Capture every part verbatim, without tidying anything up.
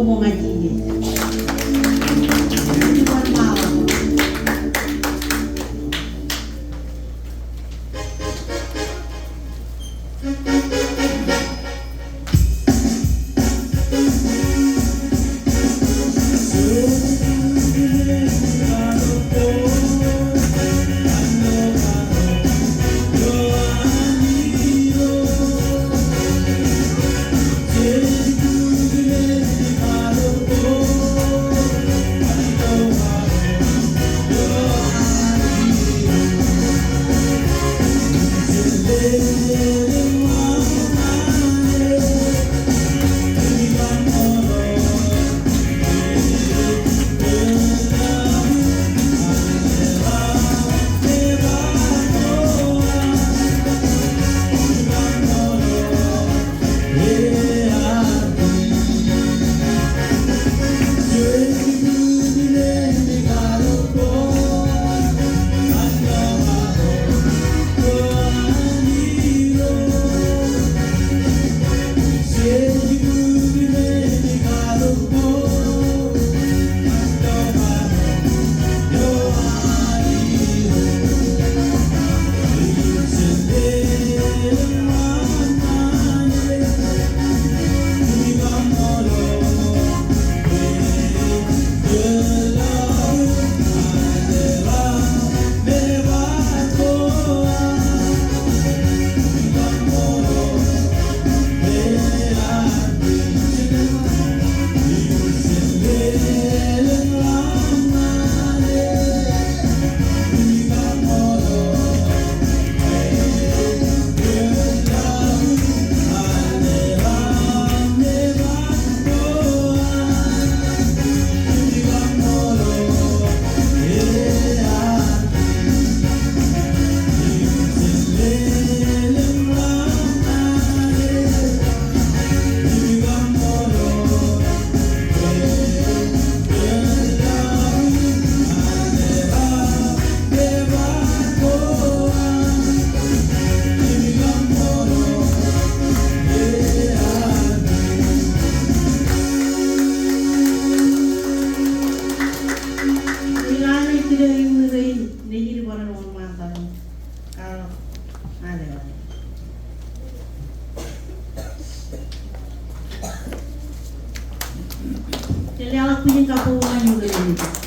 Koṃṃool ñan Jisōs.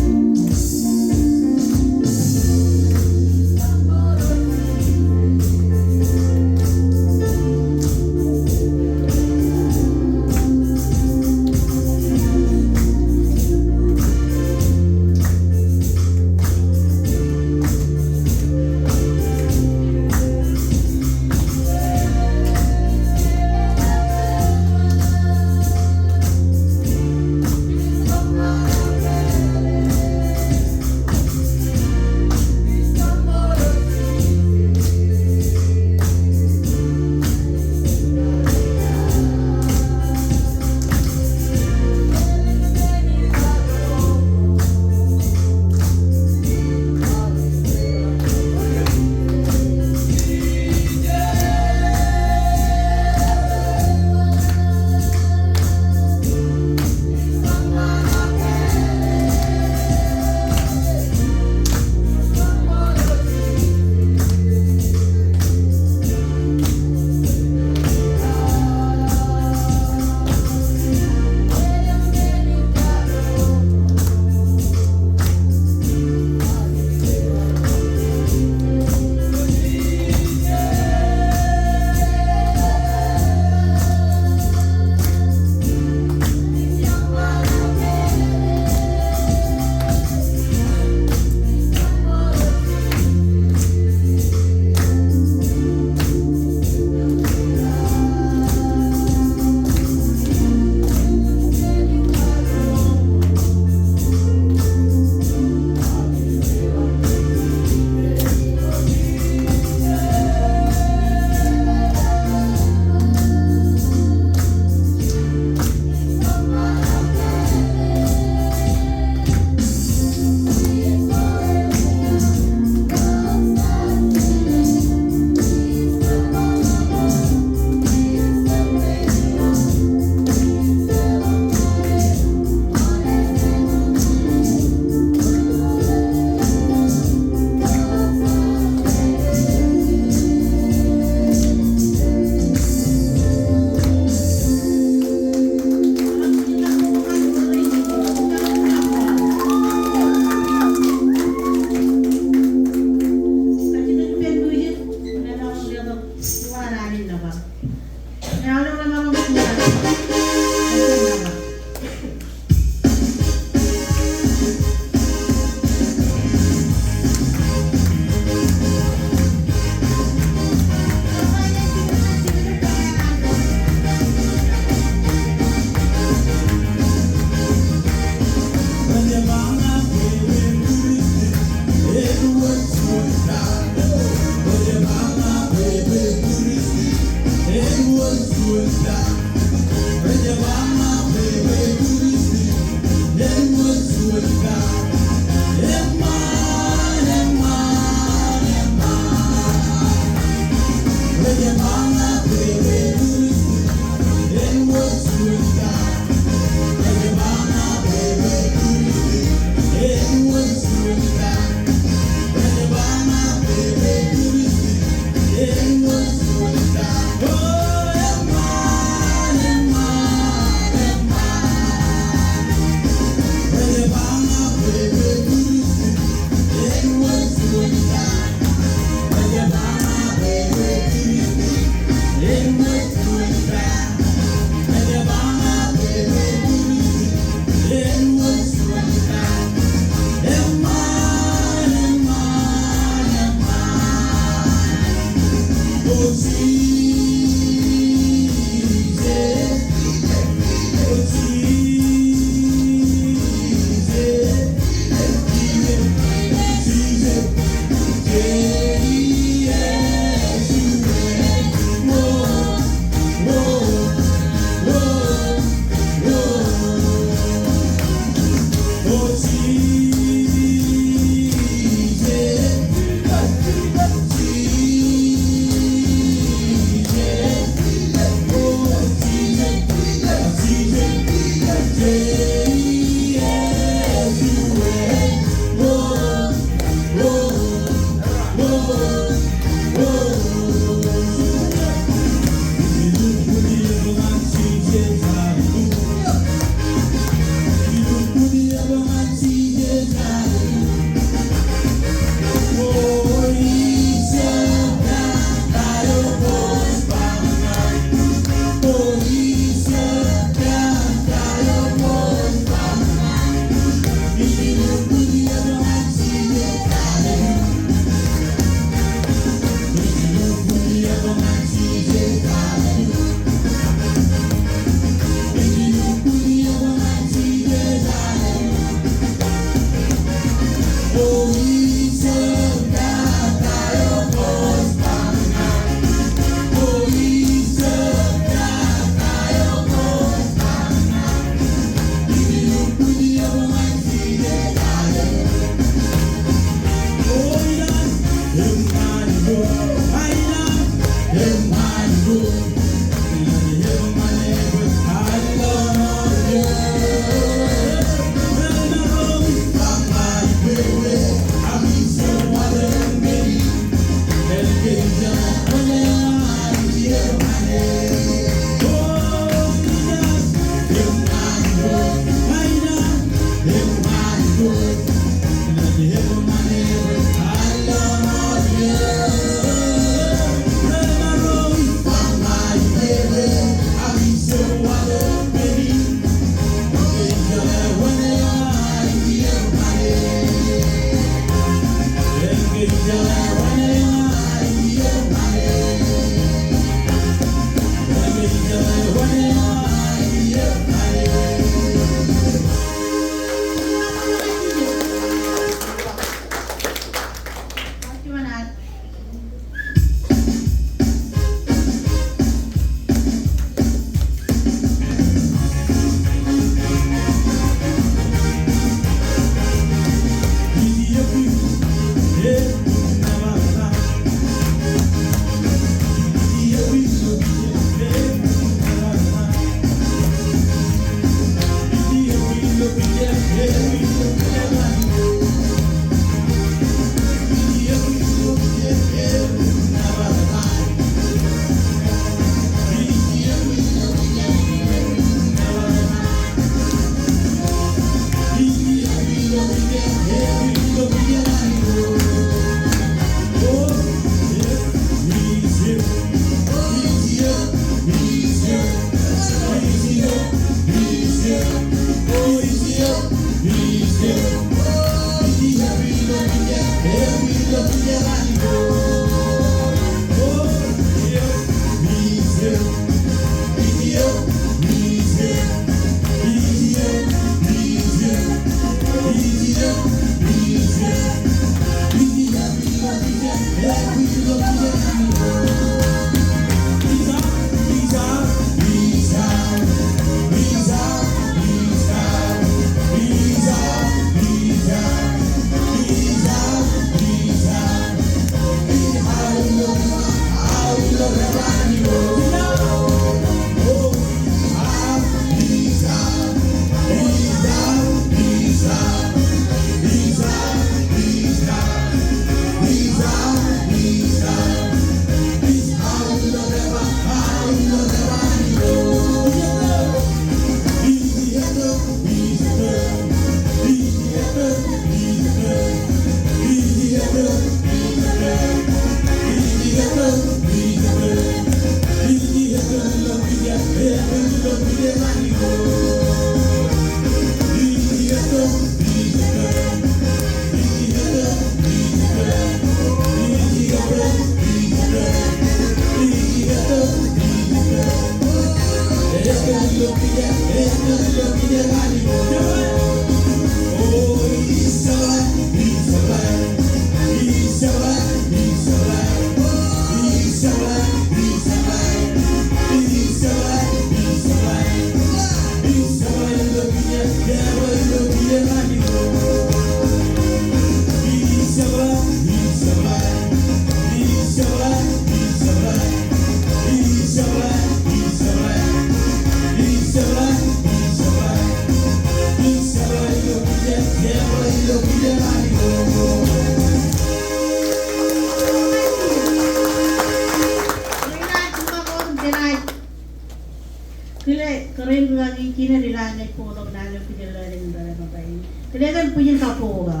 Kile kōrā in rikaki, kine ri lale bōktok naan eo kōjro lale in rale ṃōttan in. Kile kōn bwijin kabbokbok eo aō.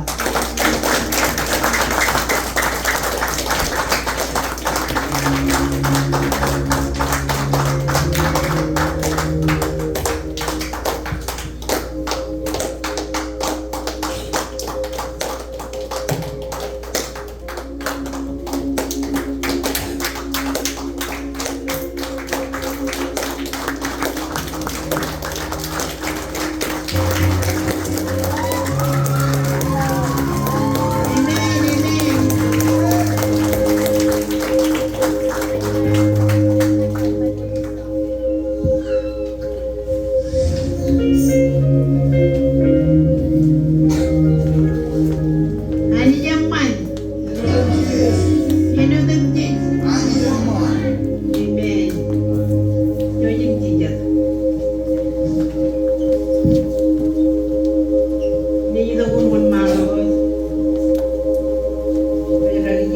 Anij eṃṃan. Āmen. Eo ej Jisōs. Ej itok wōnṃaan eo. Ej itok wōnṃaan eo.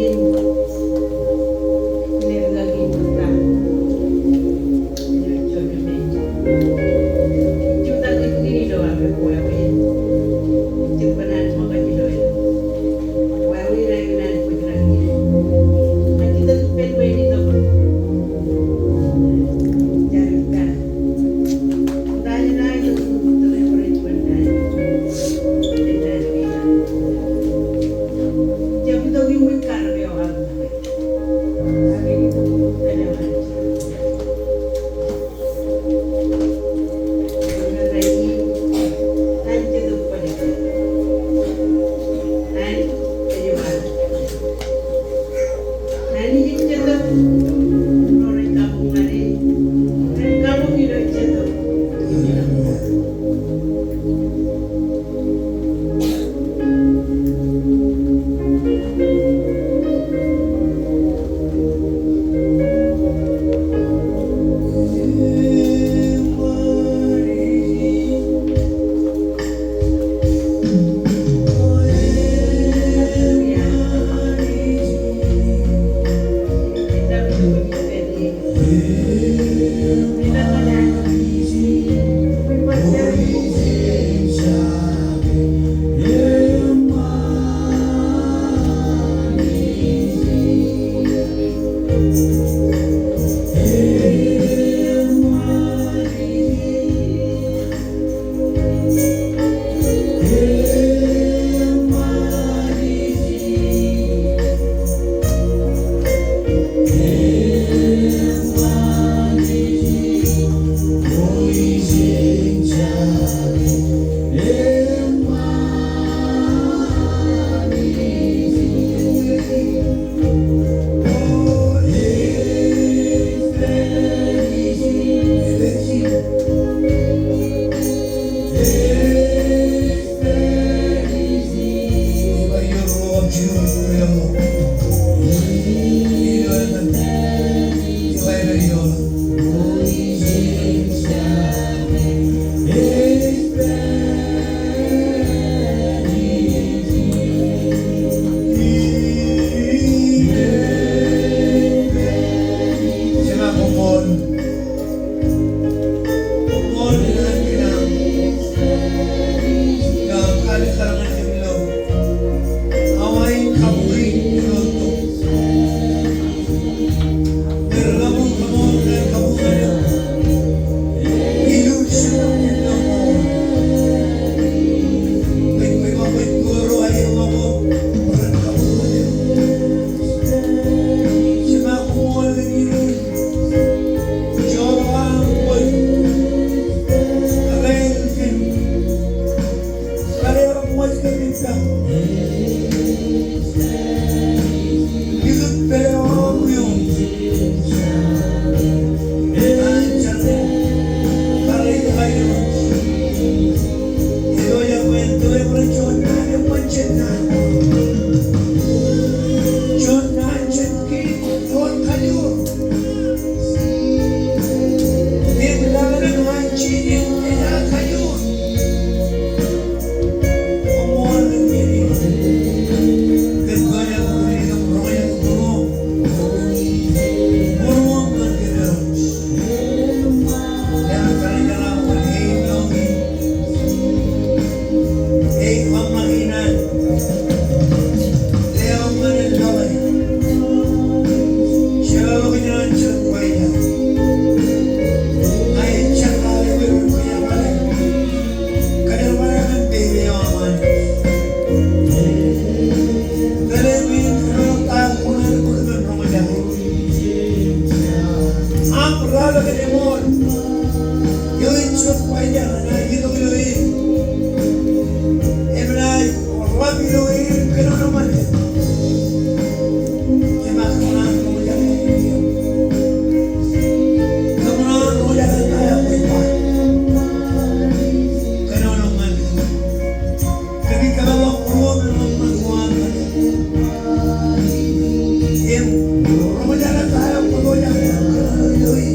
Ro ṃōj aolep ta eo kwōpojak ñan kōnono ilo e.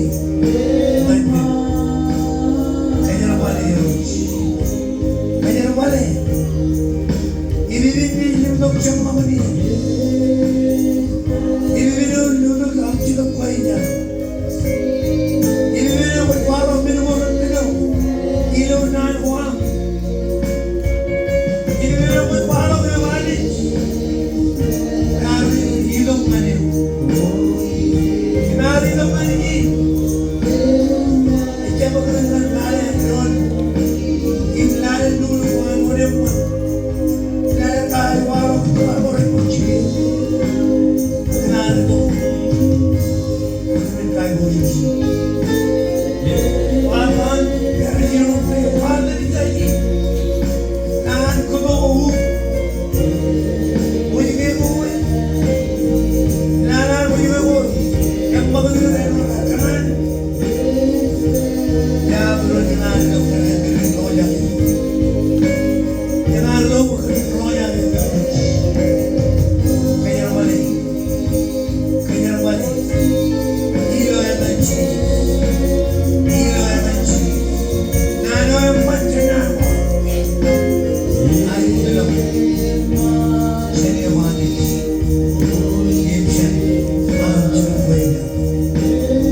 Kōjerbale Irooj. Kōjerbale. Ippān ej limtok jeṃṃakūt in. Ippān eo limtok aṃ Jetōb Kraist. Ippān eo kwōj kwaḷọk men ko reṃṃan ilo naan ko aṃ. Ippān eo kwōj kwaḷọk eok Anij. Kōm ar itok ñan eok. Kōm ar itok ñan eok. Ejjab bwe kōm ar itok ñan eok. Im lale lukkuun ko an wōt eṃṃan. Lale ta eo kwaḷọk ilo an wōt eṃṃan. Kōm ar itok. Kōjerbale. Kōjerbale. Ilo etan Jisōs. Ilo etan Jisōs. Naan eo eṃṃan jān naan ko aṃ. Aikuj ḷọk. Jān eo Anij. Im jān aṃ Jetōb Kraist. Anij.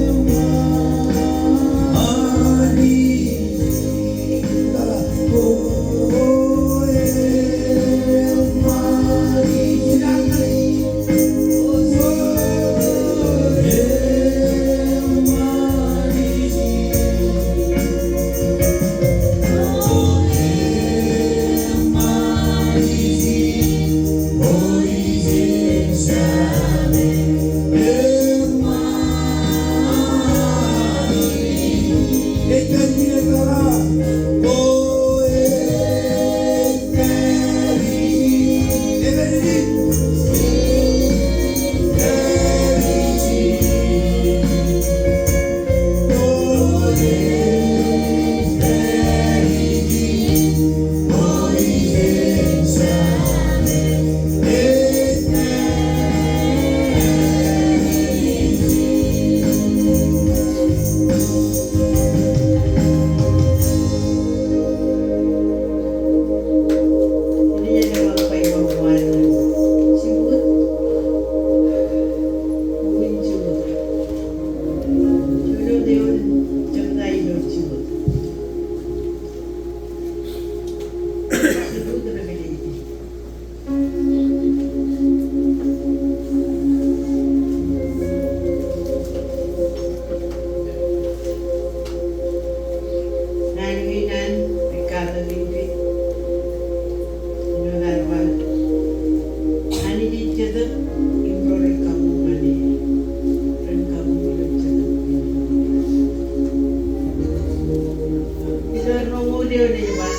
Naan kein an ej katak kōj. Āinwōt ad ba, Anij ej Jetōb, im ro rej kabuñ ñan e ren kabuñ ilo Jetōb. Ilo roñoul eoon ej ba,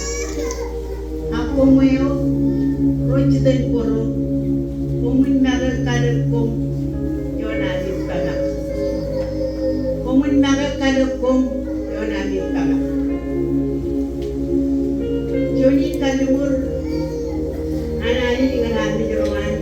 A koṃ eo ro jitōnbōro, koṃwin make kalōk koṃ ioon ami tōmak. Koṃwin make kalōk koṃ ioon ami tōmak. Juon in kalimur an Anij ñan armej ro an.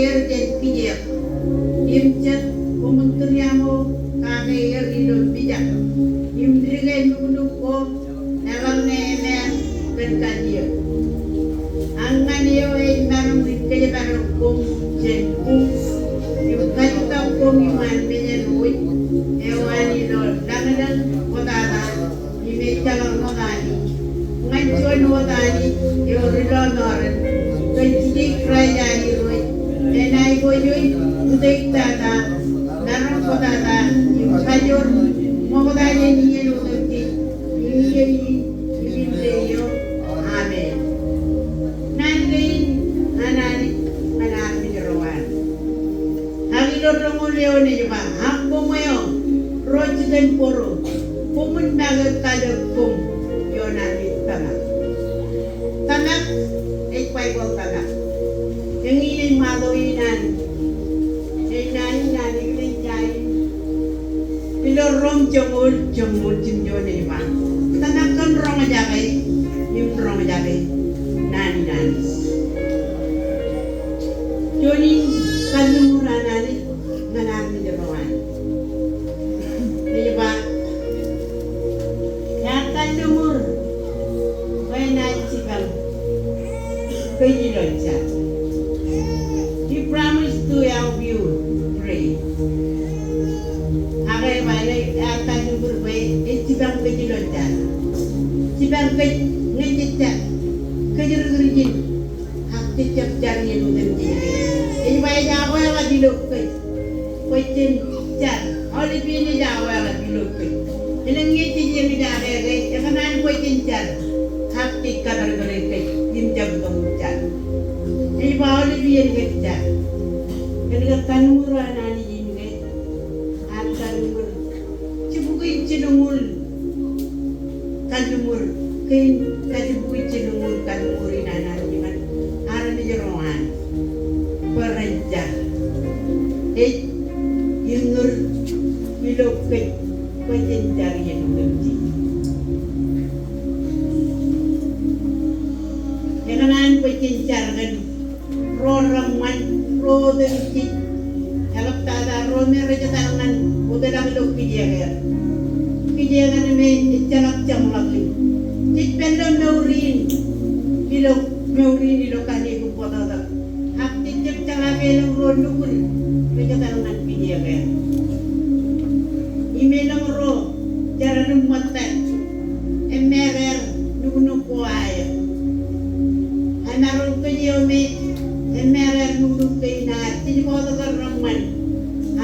er jān kijeek, im jet koṃwin tūriaṃo kake er ilo mijak, im dike nuknuk ko eḷaññe emeañ kōn kajier. Ak ñan eo ej maroñ in kōjparok koṃ jān buk, im kajjitōk koṃ iṃaan mejān wōj, eo an ilo lañlōñ kōtata, im ejjeḷọk ṇot Anij. Ñan juon wōt Anij eo ri lọmọọren, kōn Jisōs Kraist an Irooj, enaaj pojoj utiej tata, maroñ kōtata, im kajoor ṃoktata jān iien otemjej, im iien in, im indeeo eo. Amen. Naan kein an Anij ñan armej ro an. Ak ilo roñoul eoon ej ba, ak koṃ eo ro jitōnbōro, koṃwin make kajoor koṃ ioon ami tōmak. Tōmak, ej Baibōḷ tōmak. Eñin ej ṃato in an, ej naan in an eklejia in. Ilo Rom joñoul, joñoul jiljilimjuon ej ba, tōmak kōn roñjake, im roñjake naan in Anij. Juon in kalliṃur an Anij ñan armej ro an. Ej ba, ear kalliṃur bwe enaaj jipañ kōj ilo jar. He promised to help you pray. Ak ej ba, ear kalliṃur bwe ej jipañ kōj ilo jar. Jipañ kōj ñe jej jar, kōjrōjrōj in, ak jej jab jar iien otemjej. Ej ba ej akweḷap ilo kōj bwe jen jar. Aolep iien ej akweḷap ilo kōj. Elōñ ñe jej eñjake ke, ekōṇaan bwe jen jar, ak jej kōtōrtōre kōj im jab tok im jar. Ej ba aolep iien kōj jar. Kōnke kalliṃur an Anij in ke, ear kalliṃur jibukwi jilñuul kalliṃur, kein kajibukwi jilñuul kalliṃur in an Anij ñan armej ro an bwe ren jar. Ej iññūr ilo kōj bwe jen jar iien otemjej. Ekōṇaan bwe jen jar kōn ro reṃṃan, ro otemjej, eḷaptata ro me rej etal ñan wōtlọk ilo kijeek er. Kijeek eo me ejjeḷọk jeṃḷọkin. Jej pād ilo mour in, ilo mour in ilo kanniōk im bōtōktōk. Ak jej jab jeḷā ke elōñ ro nukun rej etal ñan kijeek er. Im elōñ ro jeran im ṃōttad, emaroñ nuknuk ko aer. Emaroñ kōj eo me emaroñ nuknuk kein aer, jej bōktok er reṃṃan,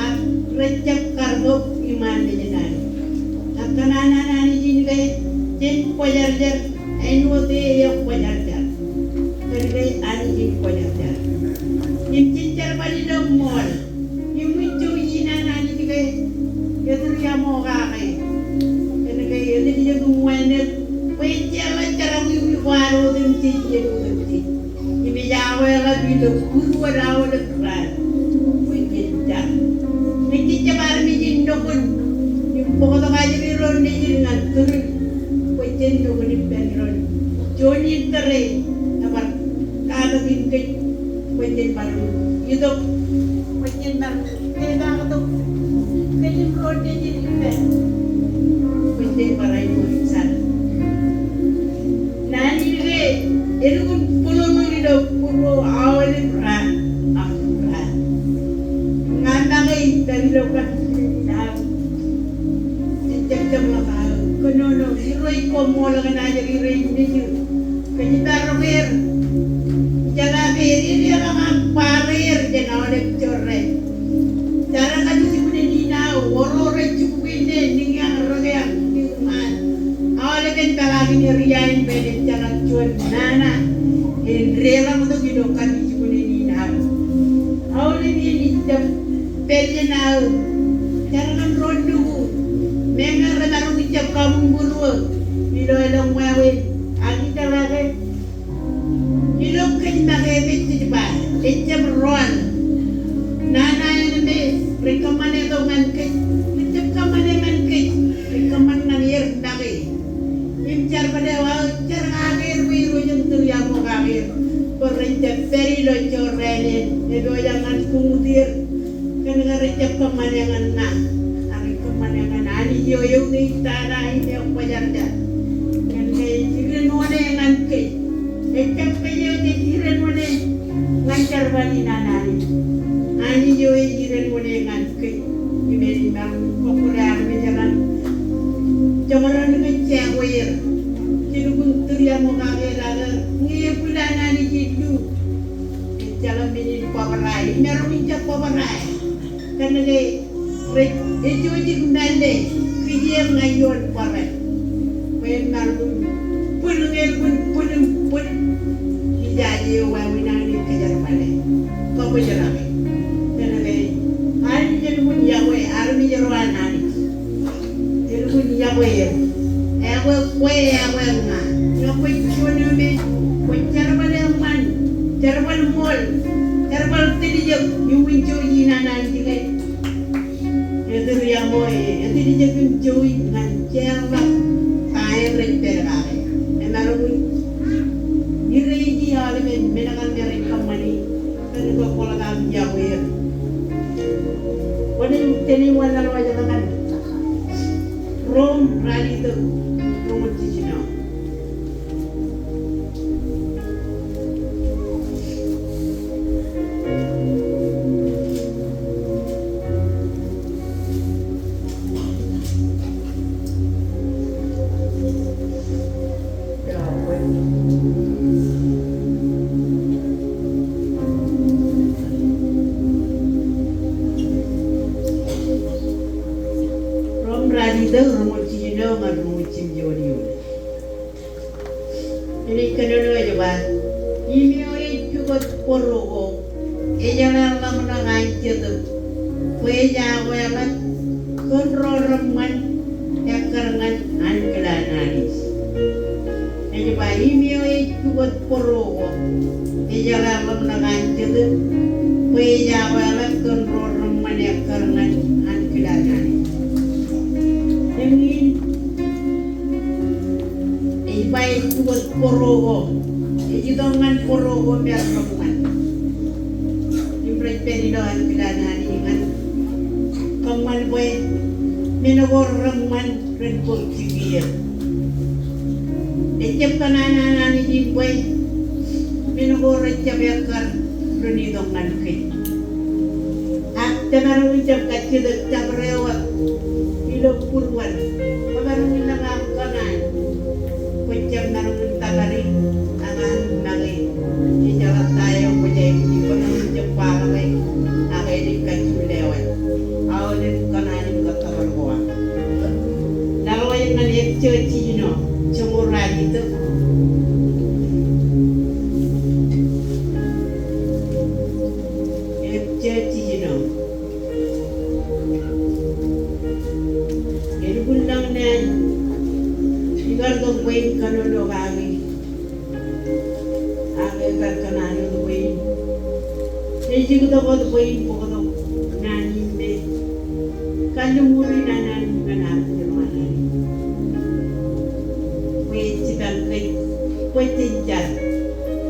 ak rej jab karōk iṃaan mejān Anij. Ak kōṇaan an Anij in ke, jen kwōjarjar āinwōt e ekwōjarjar. Kōnke Anij in kwōjarjar. Im jen jerbal ilo ṃool. Im ijin an Anij ke, etūriaṃo kake. Kōnke enaaj lōñ im wānōk bwe ejjeḷọk jerọwiwi ko ad otemjej iien otemjej. Im ej akweḷap ilo būruod aolep raan bwe jen jar. Ñe jej jab armej in nukun im bōktok ajri ro nejid ñan tūrin, bwe jen nukun ippān doon. Juon in tōre ebar katak in kōj bwe jen bar itok, bwe jen bar pepaaktok kōj im ro nejid ippān, bwe jen bar āinwōt jar. Naan in ke elukkuun bōlōñḷọk ilo būruo aolep raan ak raan. Ña make ippaṃ ilo kab eo, ejjab jeṃḷọk aō kōnono. Irooj, koṃṃool kōn ajri rein nejid. Kōjparok er. Jeḷā ke ededeḷọk aṃ bar er jān aolep jorrāān. Jar kajjitōk in aō, ro rej jibukwi ṇe, niñeañ, rōkeañ, iṃaan. Aolep en peḷaakin er iaan bwe en ejjeḷọk juon nana en deḷọñtok ilo kajjitōk in aō. Aolep iien ijjab pād jān aō. Jar kōn ro nukun, meñe remaroñ in jab kabuñbūruō ilo elōñ wāween, ak ij jeḷā ke ilo kōj make kōj, ij ba, ejjab roñ. Nana eo me rej kōṃṃane tok ñan kōj, ejjab kōṃṃane ñan kōj, ej kōṃṃan ñan er make. Im jerbal eo aō, jar kake er bwe Irooj en tūriaṃo kake er, bwe ren jab pād Ilo jorrāān in, epojak ñan buñutier, kōn ke rej jab kōṃṃane ñan ña, ak rej kōṃṃane ñan Anij eo eutiej tata im ekwōjarjar. Kōn ke ej idenwōne ñan kōj. Ejjab kōj eo jej idenwōne ñan jerbal in an Anij. Anij eo ej idenwōne ñan kōj. Im enaaj maroñ in kọkkure armej raṇ. Joñan ro kōj jekwe er. Jen lukkuun tūriaṃo kake ḷọk ñe ebwilaan Anij illu. Ejjeḷọk men in bōbrae, imaroñ in jab bōbrae. Kōnke rej, ejjo ej ṃalle kijeek ñan ioon bōrāān. Bwe en maroñ in bwil ñe elukkuun bwil im bwil. Ijaje eo wāween an ej kōjerbale. Kōbōjrak e. Kōnke Anij elukkuun yokwe armej ro an Anij. Elukkuun yokwe er. Ekwe kwe, ekwe ña. Ñe kwōj juon eo me kwōj jerbal eṃṃan, jerbal ṃool, jerbal tiljek, iuṃwin jouj in an Anij ke. Etūriaṃo e, etiljek im jouj ñan jeorḷọk ta eo rej pād kake. Emaroñ in ire iji aolepen men kaṇ me rej kōṃṃani. Kōn ke kwōḷak aṃ yokwe er. Kwōnaaj tōne wanlaḷwaj ḷọk ñan Rom ralitōk roñoul jiljino. Rom ralitōk roñoul jiljino ñan roñoul jimjuon eoon. Enaaj kōnono ej ba, im eo ej pukot bōro ko, ejeḷā ḷōmṇak an Jetōb, bwe ej akweḷap kōn ro reṃṃan ekkar ñan ankilaan Anij. Ej ba, im eo ej pukot bōro ko, ejeḷā ḷōmṇak an Jetōb, bwe ej akweḷap kōn ro reṃṃan ekkar ñan ankilaan Anij. Eñin Ej ba ej pukot bōro ko. Ej itok ñan bōro ko me reṃṃan. Im rej pād ilo ankilaan Anij ñan kōṃṃan bwe men ko reṃṃan ren bōk jikier. Ejjab kōṇaan an Anij in bwe men ko rejjab ekkar ren itok ñan kōj. Ak jemaroñ in jab kajjitōk jabdewōt ilo būruon. Kwōmaroñ in lōñ aṃ kōṇaan. Kwōjab maroñ in tōpar e ak an make. Ejeḷā ta eo kwōj aikuji, kwōmaroñ in jab kwaḷọk e. Ak enaaj kajjitōk lewōj aolep kōṇaan im kōttōpar ko aṃ. Laḷwaj ñan Epesōs jiljino, joñoul ralitōk. Epesōs jiljino. Elukkuun lōñ naan, ikar tok bwe in kōnono kaki. Ak ekar kōṇaan wōt bwe in ejjitōk wōt bwe in bōktok naan in me kalliṃur in an Anij ñan armej ro an Anij. Bwe ej jipañ kōj bwe jen jar.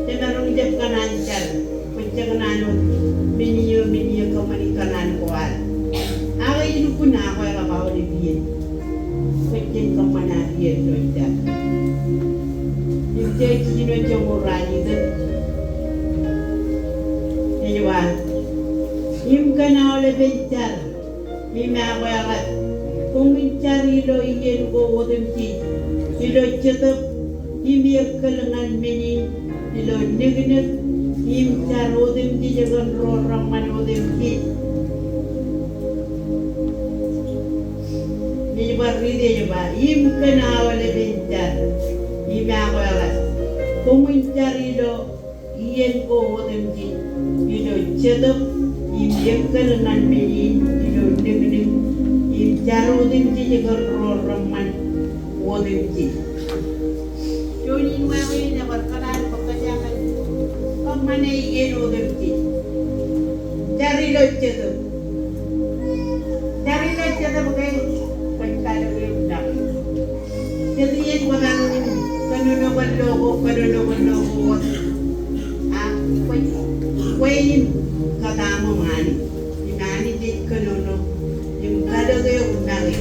Jemaroñ jab kōṇaan jar. Kwōj jab kōṇaan wōt men eo, men eo kōṃṃani kōṇaan ko ad. Ak ej lukkuun akweḷap aolep iien. Kwōj jen kōṃṃan ad iien ilo jar. Im Epesōs jiljino joñoul ralitōk. Ej ba, im kōn aolepen jar im akweḷap, koṃwin jar ilo iien ko otemjej, ilo jetōb, im ekkal ñan men in, ilo niknik, im jar otemjej kōn ro reṃṃan otemjej. Ej bar riit ej ba, im kōn aolepen jar im akweḷap, koṃwin jar ilo iien ko otemjej, ilo jetōb, im ekkal ñan men in, ilo niknik, im jar otemjej kōn ro reṃṃan otemjej. Juon in wāween ebar kōṇaan bwe kōjeañ kōṃṃane iien otemjej. Jar ilo jetōb. Jar ilo jetōb ke kwōj kalōk im make. Jet iien kwōmaroñ in kōnono kōn lo ko, kōnono kōn lo ko wōt. Ak kwōj Bwe im kōtaaṃo Anij, im Anij ej kōnono im kalōk eok make.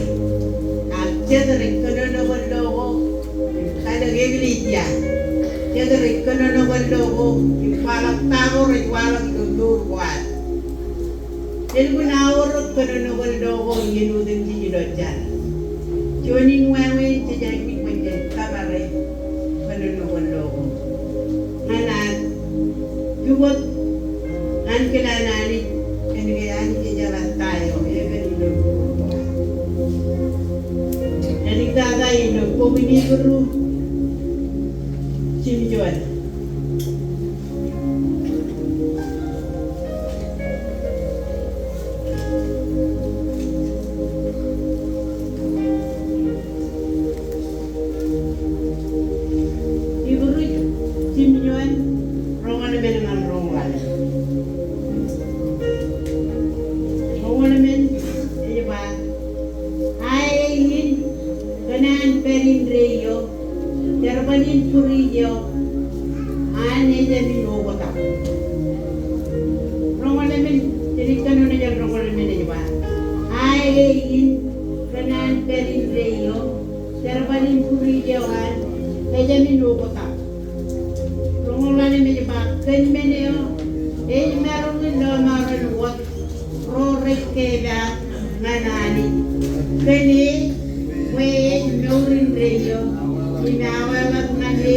Ak jet rej kōnono kōn lo ko im kalōk eklejia. Jet rej kōnono kōn lo ko im kwaḷọk ta ko rej waḷọk ilo mour ko ad. Elukkuun aorōk kōnono kōn lo ko iien otemjej ilo jar. Juon in wāween jej aikuj bwe jen kōmare kōnono kōn lo ko ñan ad pukot ankilaan Anij, kōnke Anij ejeḷā ta eo epen ilo mour ko ad. Āliktata ilo bok in Hibru, jimjuon. Hibru jimjuon, roñoul emān ñan roñoul ḷalem. Roñoul emān ej ba, a e in kōn an pād indeeo, jerbal in būruijeok an ejāmin oktak. Roñoul emān, jenaaj kōnono jān roñoul emān ej ba, a e in kōn an pād indeeo, jerbal in būruijeok an ejāmin oktak. Roñoul ḷalem ej ba, kōn men eo ej maroñ in lọmọọren wōt ro rej kepaak ñan Anij kōn e, bwe ej mour indeeo im aweḷap ñan e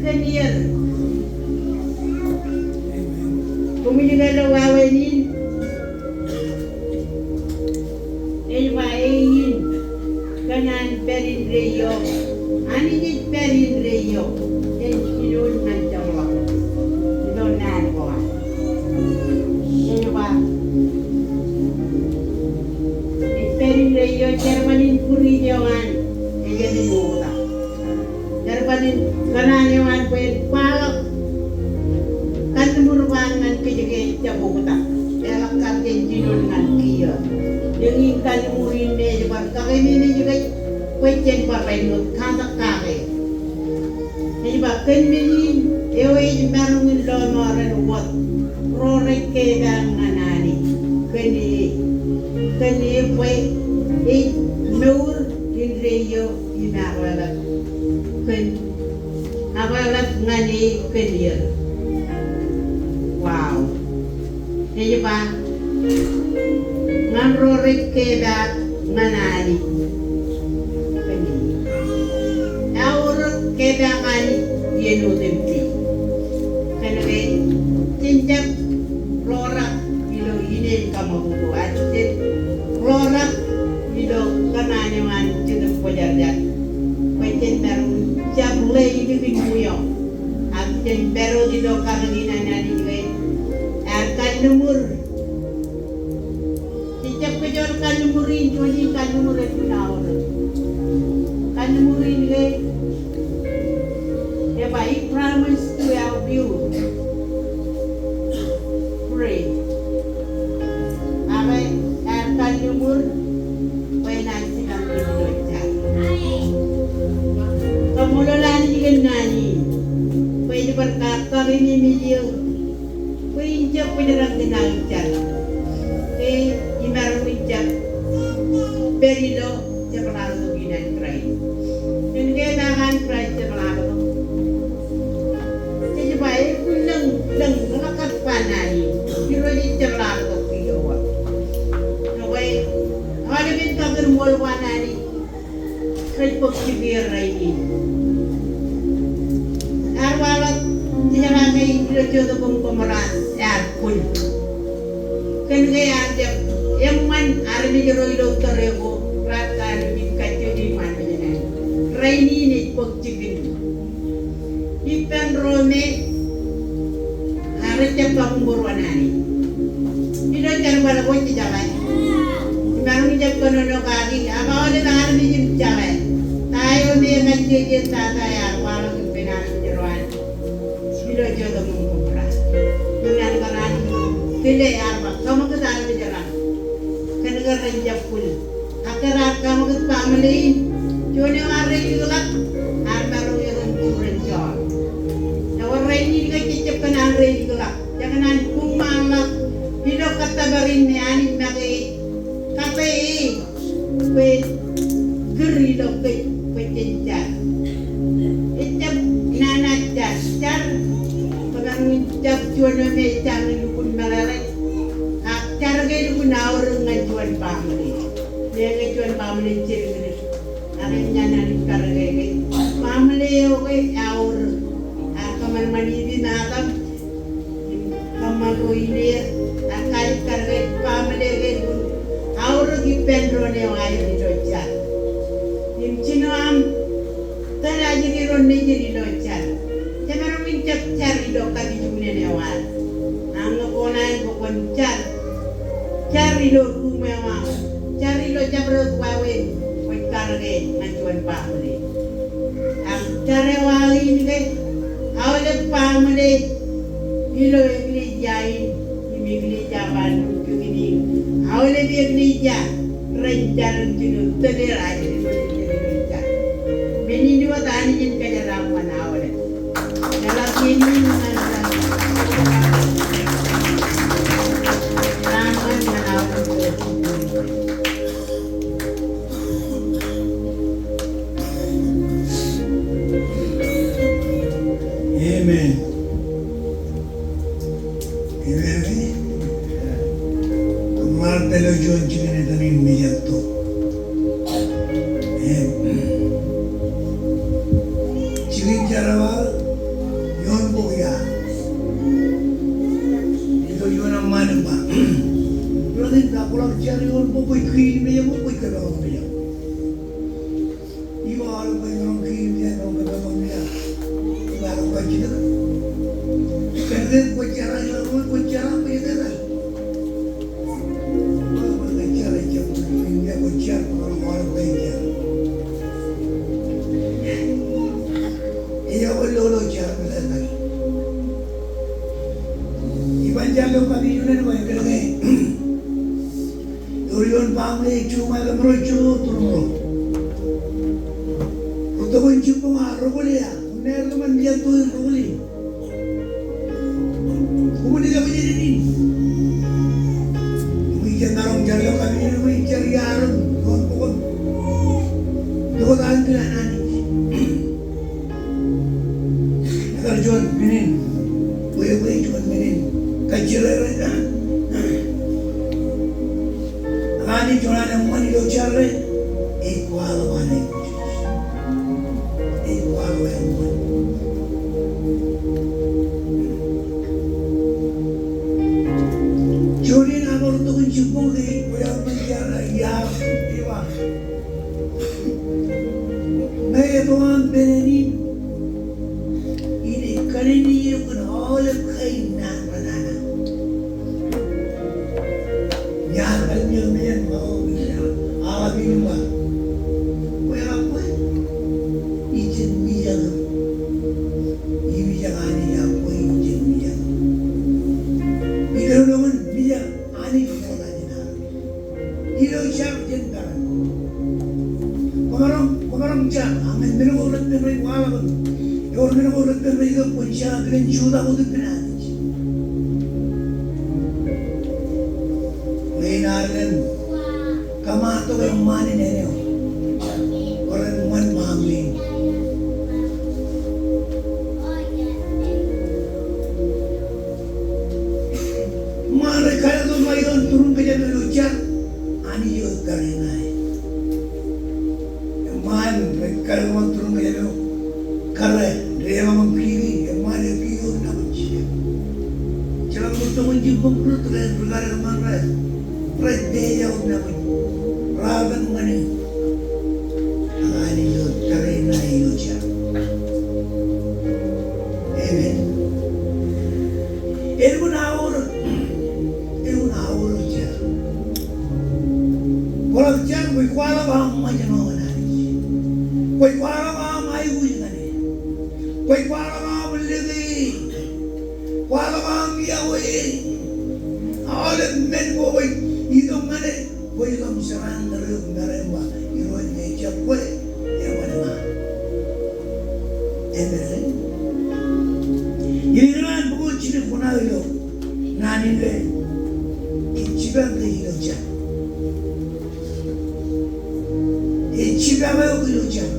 kōn er. Koṃij ke lo wāween in ej ba, e in kōn an pād indeeo. Anij ej pād indeeo jān jinoin ñan jeṃḷọk ilo naan ko ad. Ej ba, ej pād indeeo, jerbal in būruijeok an ejāmin oktak. Jerbal in kōṇaan eo an bwe en kwaḷọk kalliṃur ko an ñan kōj ke ejjab oktak. Eḷak kar jān jinoin ñan kiiō. Eñin kalliṃur in me ej bar kakeememej kōj bwe jen bar āinwōt katak kake. Ej ba kōn men in eo ej maroñ in lọmọọren wōt ro rej kepaak ñan Anij kōn e, kōn e bwe ej mour indeeo im aweḷap kōn, aweḷap ñan e kōn er. Wow. Ej ba, ñan ro rej kepaak ñan Anij. Kōn e. Aorōk kepaak Anij iien otemjej. Kōnke jen jab rorak ilo ineen kaṃakūt ko ad, jen rorak ilo kōṇaan eo an Jetōb Kwōjarjar. Bwe jen maroñ jab ḷe ilikin ṃwiiō. Ak jen pād wōt ilo karōk in an Anij ke ear kalliṃur. Jejjab kōj wōt kalliṃur in, juon in kalliṃur eo enaorōk. Kalliṃur in ke ej ba, he promised to help you. Pray. Ak ear kalliṃur bwe enaaj jipañ kōj ilo jar. Kaṃṃoolol Anij kōn naan in bwe ej bar kar kakeememej eō bwe in jab bōjrak kōn aō jar. Ke imaroñ in jab pād ilo jepḷaaktok in an Kraist. Kōn ke epaak an Kraist jepḷaaktok. Jej ba, e, lōñ, lōñ, ḷọk kar ba naan in. Irooj ej jepḷaaktok kiiō wōt. Ekwe, aolepen kakūr ṃool ko an Anij rej bōk jikier rainin. Ear waḷọk jejeḷā ke ilo Sodom im Gomorrah ear bwil. Kōn ke ear jab eṃṃan armej ro ilo tōre ko raar kanooj im kajjojo iṃaan mejān. Rainin ej bōk jikin. Ippān ro me ear jab kabuñbūruon Anij. Ilo jerbal ko jejeḷā. Imaroñ jab kōnono kaki, ak aolep armej im jeḷā. Ta eo me ekajeje tata ear waḷọk ippān armej ro an ilo Sodom im Gomorrah. Im ear kōṇaan tile ear ba, kaṃakūt armej raṇ. Kōn ke ren jab bwil. Ak ke raar kaṃakūt baaṃle in, juon eo ear reilikḷọk, ear maroñ erom juren jọọr. Ewōr rainin ke jejjab kōṇaan reilikḷọk, jekōṇaan Koṃṃool ḷọk ilo kōttōpar in me Anij make e, kate e bwe kūr ilo kōj bwe jen jar. Ejjab nana jar, jar kōmaroñ in jab juon eo me ejjañin lukkuun meḷeḷe, ak jar ke lukkuun aorōk ñan juon baaṃle. Meñe juon baaṃle jidikdik, ak eñin Anij karōke ke baaṃle eo ke eaorōk. Ak kōṃanṃan ippaṃ, kōṃṃan ro in er, ak kajjitōk ke baaṃle ke lukkuun aorōk ippān doon eo aer ilo jar. Im jino aṃ tōl ajri ro nejid ilo jar. Jemaroñ in jab jar ilo kapijuknen eo ad. Ak ñe kwōnaaj bwe kwōn jar, jar ilo ruum eo aṃ, jar ilo jabdewōt wāween, kwōj karōke ñan juon baaṃle. Ak jar eo aō in ke aolep baaṃle ilo eklejia in im eklejia eo an, aolep eklejia ren jar im jino tōl er ajri ro nejid ilo jar. Men in wōt Anij en kōjeraaṃṃan aolep. Eḷak iien in ñan jar. Jeraaṃṃan ñan aolep. Amen. Amen. Kōṃṃan tōl eo juon jikin etan in mijak to. Amen. Jikin jar eo aō, ioon bok ia. Ilo ioon eṃṃaan im ba, ilo etan in ba, kwōḷak jar ioon bok kwōj kiil im ejako kwōj kōpeḷḷọk im ejako. Iba aolep bwe emaroñ kiil im ejako, emaroñ kōpeḷḷọk im ejako. Iba aolep bwe jidikdik. Kōn ke kwōj jar ilo etan in, kwōj jar, kwōj jar. Kwōj jar, kwōj jar, kwōj jar. Ejako lolo jar, kwōj jar. Iban jar ilo kapijuknen eo ej kōrā ke Ewōr ioon baaṃle ej juṃae kōmro, juṃae turmro. Rūtto kōn jibboñ ak roñoul ea, unin aer ḷōmṇak mijak to in roñoul in. Koṃwin ejako jān in. Im ij jab maroñ jar ilo kapijuknen, im ij jar iar im ioon bok im. Ijoko ta an kilen Anij. Ekar juon men in, bwe, bwe juon men in kajjirere. Ak Anij juon an eṃṃan ilo jar eo, ej kwaḷọk an eṃṃan. Ej kwaḷọk an eṃṃan. Juon in aṃ rūtto kōn jibboñ ke ej bōk aṃ jar eo iar, ej ba, ñe eto aṃ pāleen in, inaaj kōṇaan eok kōn aolep kain naan ro nana. Iar kallimjek mejān, aolep in ba, bwe eo, bwe ijin mijak. Ij mijak Anij, ak bwe ijin mijak. Ikōnono kōn mijak Anij ilo jar. Ilo jar jen peran. Kwōmaroñ, kwōmaroñ jar, ak ñe men ko reppen rej waḷọk im ewōr men ko reppen rej kab, kwōn jar kilen jutak wōt ippān Anij. Ṃōj aō len kōṃṃan tok eṃṃaan in āinwōt ren ṃan baaṃle in. Eṃṃaan rej kalōk tok ṃae ioon turuñ kōjām eo ilo jar, Anij eo ej tariṇae. Eṃṃaan rej kalōk tok ṃae turuñ kōjām eo, kōrā, rej eṃṃan kiki, eṃṃaan eo kiki eo nabōj. Jeḷā rūtto kōn jibboñ, rūtto rej, ri kar eṃṃaan rej, rej pād ijoko nabōj. Raar ṃani. Ak Anij eo ej tariṇae ilo jar. Amen. Elukkuun aorōk. Elukkuun aorōk jar. Kwōḷak jar, kwōj kwaḷọk aṃ ṃōjṇọ ñan Anij. Kwōj kwaḷọk aṃ aikuj ñan e. Kwōj kwaḷọk aṃ lōke e. Kwaḷọk aṃ iọkwe e. Aolep men ko kwōj itok ñan e, kwōj ḷōmṇak jar eo, ṃōttan ba, Irooj, ñe ejjab kwe, eban ña. Amen. Ikōṇaan bōk jidik kuṇaō ilo Ej jipañ ke ilo jar. Ej jipañ eok ilo jar.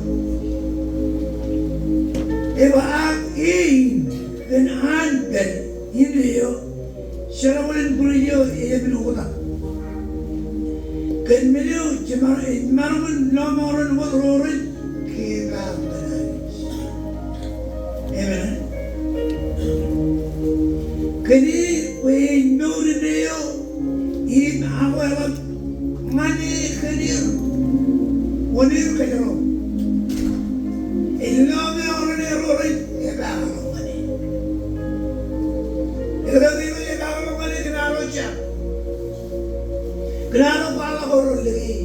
Ej ba ak in kōn an pād indeeo, jerbal in būrij eo ej jab oktak. Kōn men eo jemaroñ, ej maroñ in lọmọọren wōt ro rej kepaak ñan Anij. Amen. Kōn e bwe ej mour indeeo im akweḷap ñan e kōn er wōn er kōjro. Ej lọmọọren ro rej epaakḷọk ñan e. Eḷap ro rej epaakḷọk ñan e kōn ad jar. Kōn ad kwaḷọk ro lōke.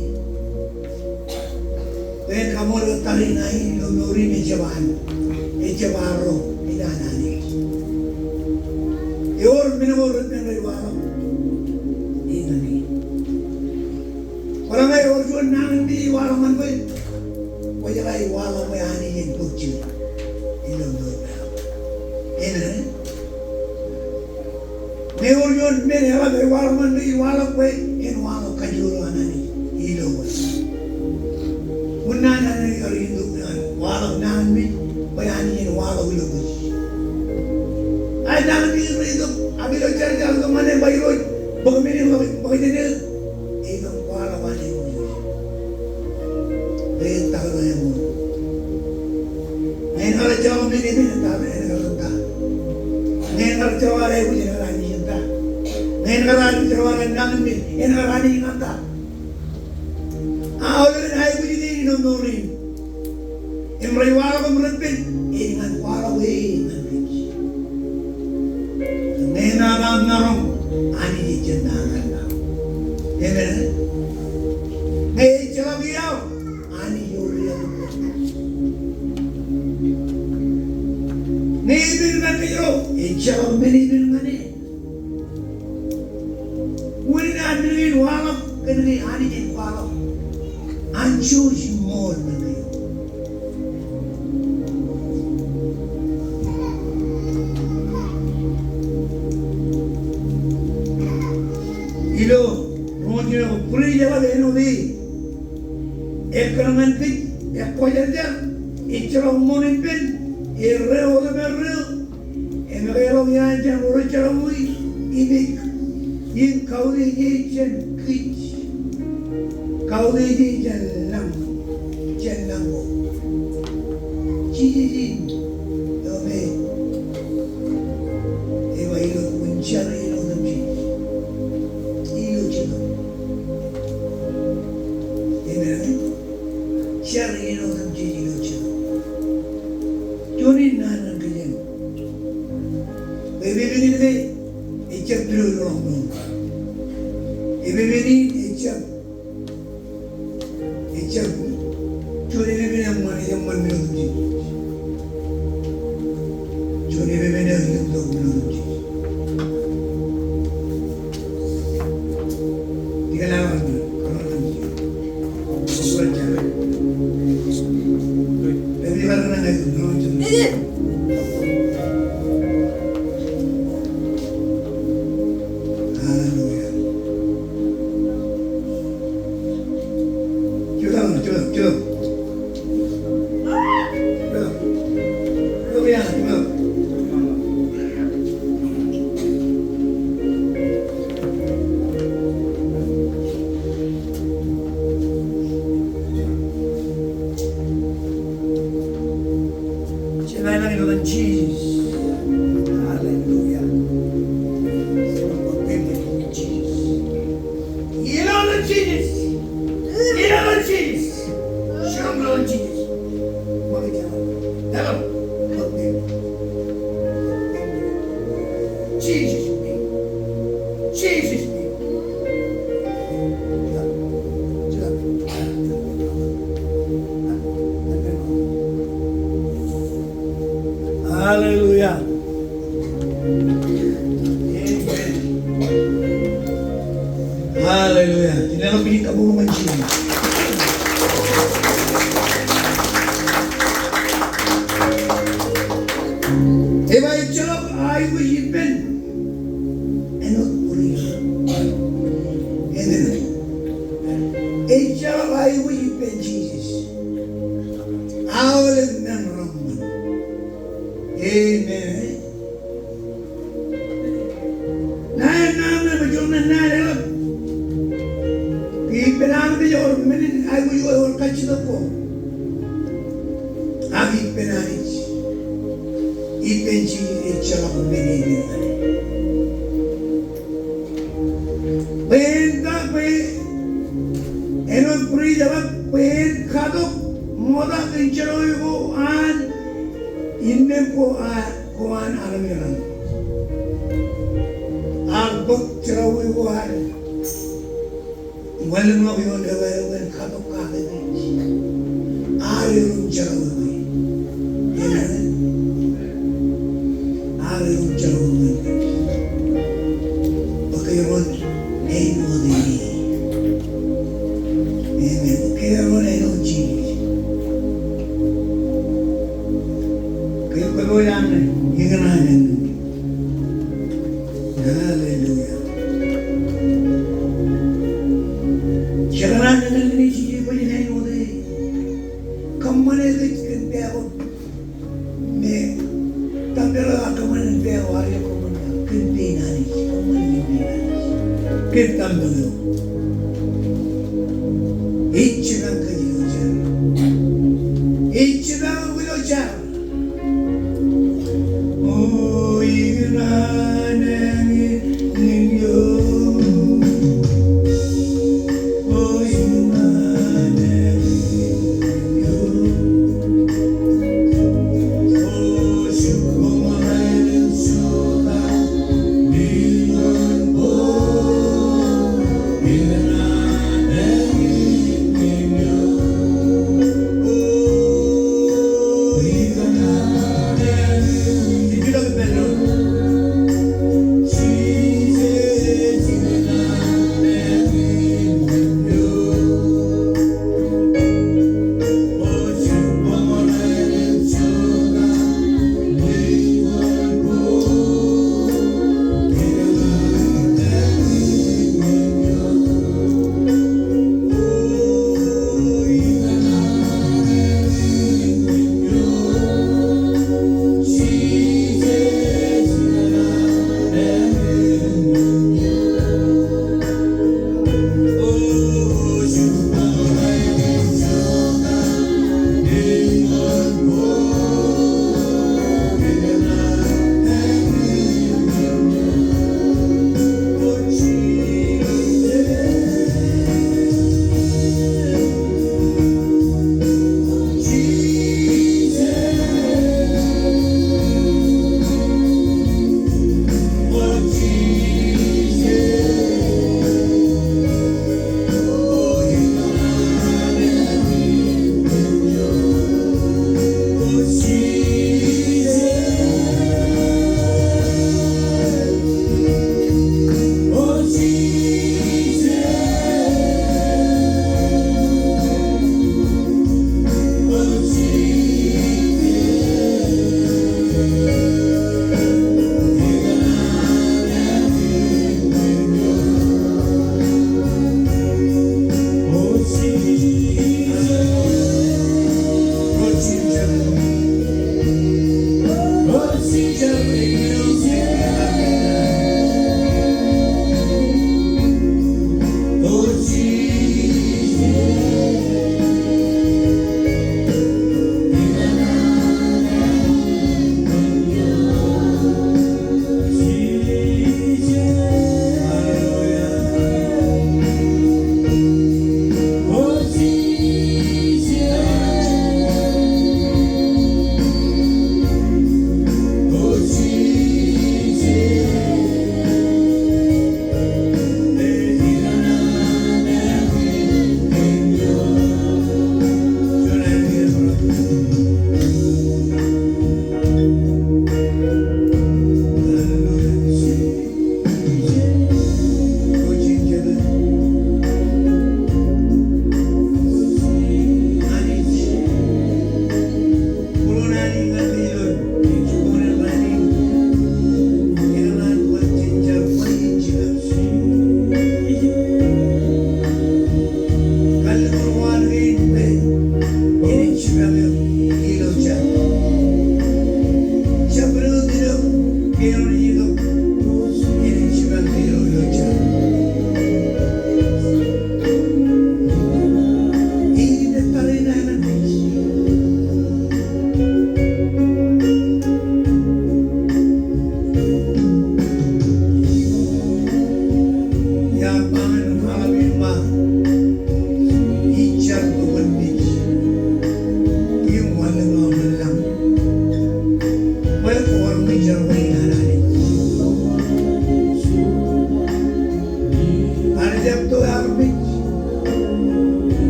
Bwe en kaṃṃoolol tariṇae in ilo mour in ejjab an, ejjab arro, ej an Anij. Ewōr men ko reppen rej waḷọk ñan e. Kwōjeḷā ewōr juon nañinmej ej waḷọk ñan kwe, kwōjeḷā ej waḷọk bwe Anij en bōk jikin ilo mour in. Amen. Ñe ewōr juon men eḷap ej waḷọk ñan kwe, ej waḷọk bwe en waḷọk kajjioḷ an Anij ilo wōt. Unin an Anij kar itok ñan waḷọk nañinmej bwe Anij en waḷọk ilo wōt. Ak nañinmej rej itok, ak ilo jar jar itok ñan e ba Irooj, bōk men in, bōk, bōk jān eō. Ej kōn kwaḷọk an aikuj. Ej taktō eṃṃan. Ñe en kar ejjeḷọk men in, en kar, en kar ta? Ñe en kar ejjeḷọk ad aikuj, en kar Anij in ta? Ñe en kar ejjeḷọk ad nañinmej, en kar Anij in ta? Aolep aikuj in ilo mour in im rej waḷọk im reppen, ej ñan kwaḷọk e ñan kōj. Ñe enaaj maroñ, Anij ej jab maroñ. Amen. Ñe ejjeḷọk iaḷ, Anij ej iaḷ. Ñe epen ñan kōjro, ejjeḷọk men epen ñan e. Unin an men kein waḷọk kōn ke Anij ej kwaḷọk an jouj im ṃool men kein. Ilo roñoul jiljino, būrij eḷap āinwōt e ekkar ñan kōj, ekwōjarjar, ejjeḷọk ṃool ippān, erreo otemjej, emekeḷọk iaan jān ro rej jerọwiwi, im ej, im kautiej e jān kōj. Kautiej e jān lañ, jān lañ ko. Jisōs in, eo me, ej ba ilo, kwōn jar iien otemjej ilo jetōb. Amen. Jar iien otemjej ilo jetōb. Juon in naan ñan kōj in. Epepen in ke ejjab pidodoḷọk mour. Epepen in ejjab, ejjab juon epepen eṃṃan, ejjab eṃṃan men otemjej. Juon epepen eo ejjab tok men otemjej. Hallelujah. Juon, juon, juon. Jemaroñ ilo etan Jisōs. Hallelujah. Ilo etan Jisōs. Ilo etan Jisōs. Ilo etan Jisōs. Jisōs name. Jisōs name. Hallelujah. Amen. Hallelujah. Jen leḷọk bwijin kabbokbok ñan Jisōs. Ej ba ejjeḷọk aikuj ippān āinwōt aikuj ewōr kajjitōk ko. Ak ippān Anij, ippān Jisōs ejjeḷọk men eñin ñan e. Bwe en ta, bwe āinwōt bwidej eo, bwe en katok ṃokta kōn jerọwiwi ko an innām ko, a, ko an armej raṇ. Ak bōk jerọwiwi ko ad. Im ḷōmṇak ioon debwāāl eo en katok kake kōj. Ad erom jerọwiwi. Amen. Ad erom jerọwiwi. Bwe ke erom āinwōt e. Amen. Bwe ke erom āinwōt Jisōs. Ke, ke eo an ikōṇaan eñin. Hallelujah. Jekōṇaan eñin Jisōs bwe jen āinwōt e. Kōṃṃane kōj kōn pā ko me, kōṃṃane kōj kōn pā ko, kōn pein Anij, kōṃṃane kōn pein Anij. Kōn tampōn eo. Ejjitōk kōj ilo jar. Ejjitōk ilo jar.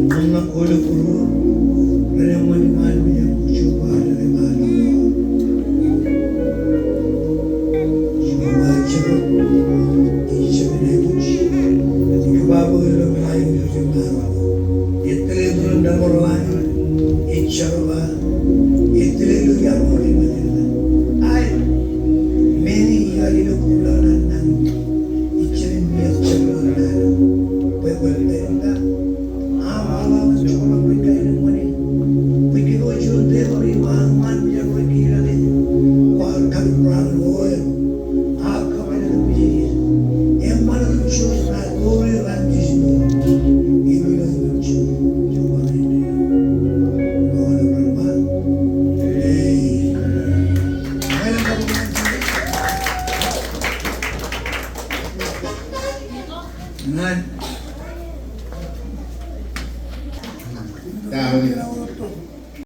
Ṃōṇōṇō kwōlo būruō ren eṃṃan ṃaan mejaṃ, kōj jubaj ri ṃaan. Jubaj ro, ij jab naaj kōj. Ij kōṃṃan bwe ilo ṃōṇōṇō eo rej ṃaan. Ij tōl ilo ṃōṇōṇō eo rej ṃaan.